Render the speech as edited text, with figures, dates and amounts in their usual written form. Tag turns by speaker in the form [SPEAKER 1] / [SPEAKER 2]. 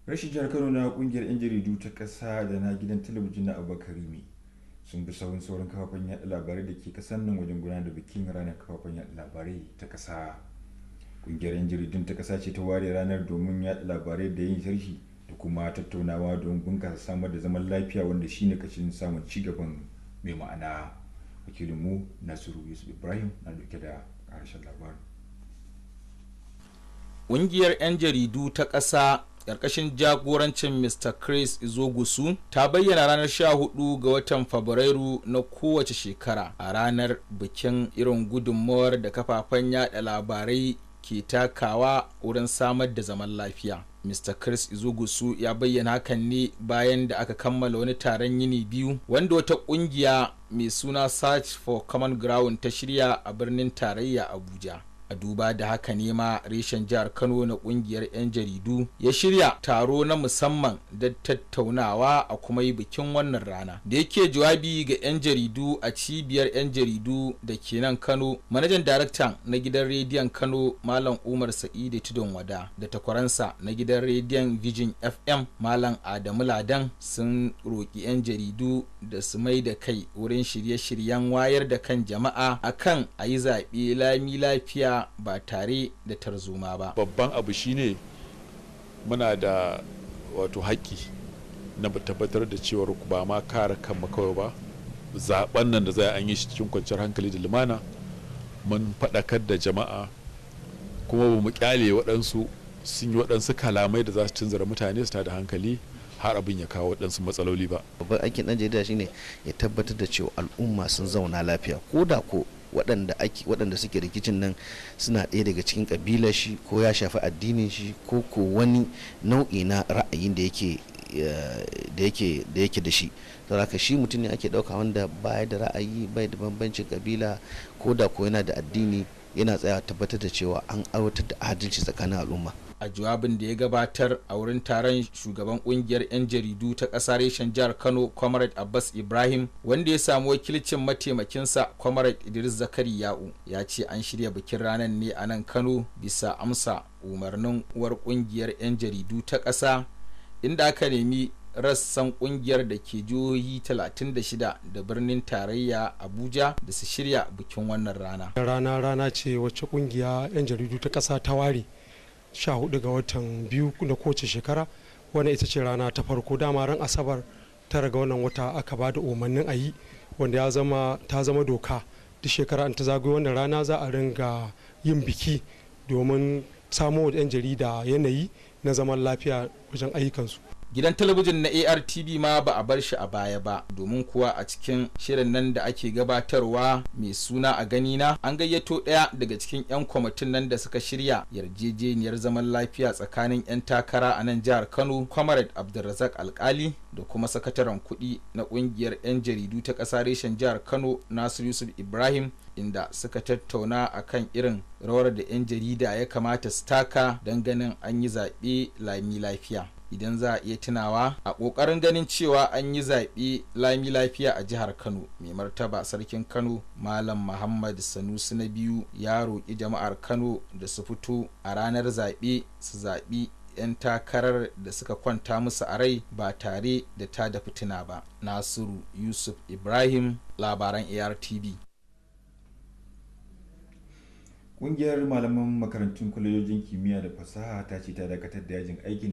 [SPEAKER 1] Rashin jihar Kano na kungiyar 'yan jaridu ta ƙasa da na gidan talabijin na Abba Karimi sun bi sahun sauran kafafen yaɗa labarai da ke ƙasar nan wajen gudanar da bikin ranar kafafen yaɗa labarai ta ƙasa. Kungiyar 'yan jaridun ta ƙasa ce ta ware ranar domin yaɗa labarai da yin sharhi da kuma tattaunawa don bunƙasa samar da zaman lafiya, wanda shine kashin samun ci gaban mai ma'ana. Wakilinmu Nasiru Yusuf Ibrahim na dauke da ƙarshen labarin.
[SPEAKER 2] Ƙungiyar 'yan jaridu ta ƙasa ƙarƙashin jagorancin Mr. Chris Izogusu ta bayyana ranar 14 ga watan Fabrairu na kowace shekara a ranar bikin irin gudunmawar da kafafen yada labarai ke takawa wurin samar da zaman lafiya. Mr. Chris Izogusu ya bayyana hakan ne bayan da aka kammala wani taron yini 2 wanda wata kungiya mai suna Search for Common Ground ta shirya a birnin tarayya Abuja. A duba da haka ne ma reshen jihar Kano na kungiyar 'yan jaridu ya shirya taro na musamman da tattaunawa a kuma yi bikin wannan rana. Da yake jawabi ga 'yan jaridu a cibiyar 'yan jaridu da ke nan Kano, manajan daraktan na gidan rediyon Kano, Malam Umar Sa'idu Tudun Wada, da takwaransa na gidan rediyon Vision FM, Malam Adamu Ladan, sun roƙi 'yan jaridu da su mai da kai wurin shirye-shiryen wayar da kan jama'a akan a yi zaɓe lami lafiya ba tare da tarzoma ba.
[SPEAKER 3] Babban abu shine muna da wato haƙƙi na tabbatar da cewar ba ma kare kanmu kawai ba, zaben nan da za a yi shi cikin kwanciyar hankali da lumana. Mun faɗakar da jama'a kuma ba mu kyale waɗansu sun yi waɗansu kalamai da za su tunzura mutane su tada hankali har abin ya kawo waɗansu matsaloli ba.
[SPEAKER 4] Babban aikin ɗan jarida shine ya tabbatar da cewa al'umma sun zauna lafiya, ko da ko waɗanda suke rikicin nan suna ɗaya daga cikin ƙabilar shi, ko ya shafi addinin shi, ko wani nau'i na ra'ayin da yake da shi. Saboda haka shi mutum ne ake ɗauka wanda baya da ra'ayi, bai da bambancin ƙabila, ko da ko yana da addini, yana tsaya tabbatar da cewa an aiwatar da adalci tsakanin al'umma.
[SPEAKER 2] A jawabin da ya gabatar a wurin taron, shugaban kungiyar 'yan jaridu ta ƙasa reshen jihar Kano, Comrade Abbas Ibrahim, wanda ya samu wakilcin mataimakinsa Comrade Idris Zakari Ya'u, ya ce an shirya bikin ranar ne a nan Kano bisa amsa umarnin uwar kungiyar 'yan jaridu ta ƙasa, inda aka nemi rassan kungiyar da ke jihohi 36 da birnin tarayya Abuja da su shirya bikin wannan rana.
[SPEAKER 5] Rana ce wacce kungiya 'yan jaridu ta ƙasa ta ware 14 ga watan 2 na kowace shekara. Wannan ita ce rana ta farko. Dama ran Asabar 9 ga wannan wata aka ba da umarnin a yi, wanda ta zama doka. Duk shekara an ta zagayo wannan rana za a ringa yin biki domin samo da 'yan jarida yanayi na zaman lafiya wajen ayyukansu.
[SPEAKER 2] Gidan talabijin na ARTV ma ba a bar shi a baya ba, domin kuwa a cikin shirin nan da ake gabatarwa mai suna A Ganina, an gayyato ɗaya daga cikin 'yan kwamitin nan da suka shirya yarjejeniyar zaman lafiya tsakanin 'yan takara a nan jihar Kano, Comrade Abdulrazak Alkali, da kuma sakataren kuɗi na ƙungiyar 'yan jaridu ta ƙasa reshen jihar Kano, Nasiru Yusuf Ibrahim, inda suka tattauna akan irin rawar da 'yan jarida ya kamata su taka don ganin an yi zaɓe lami lafiya. Idan za a iya tunawa, a ƙoƙarin ganin cewa an yi zaɓe lami lafiya a jihar Kano, mai martaba Sarkin Kano, Malam Muhammad Sanusi na biyu, ya roƙi jama'ar Kano da su fito a ranar zaɓe su zaɓi 'yan takarar da suka kwanta musu a rai ba tare da tada fitina ba. Nasiru Yusuf Ibrahim, labaran ARTV.
[SPEAKER 1] Ƙungiyar malaman makarantun kwalejojin kimiyya da fasaha ta ce ta dakatar da yajin aikin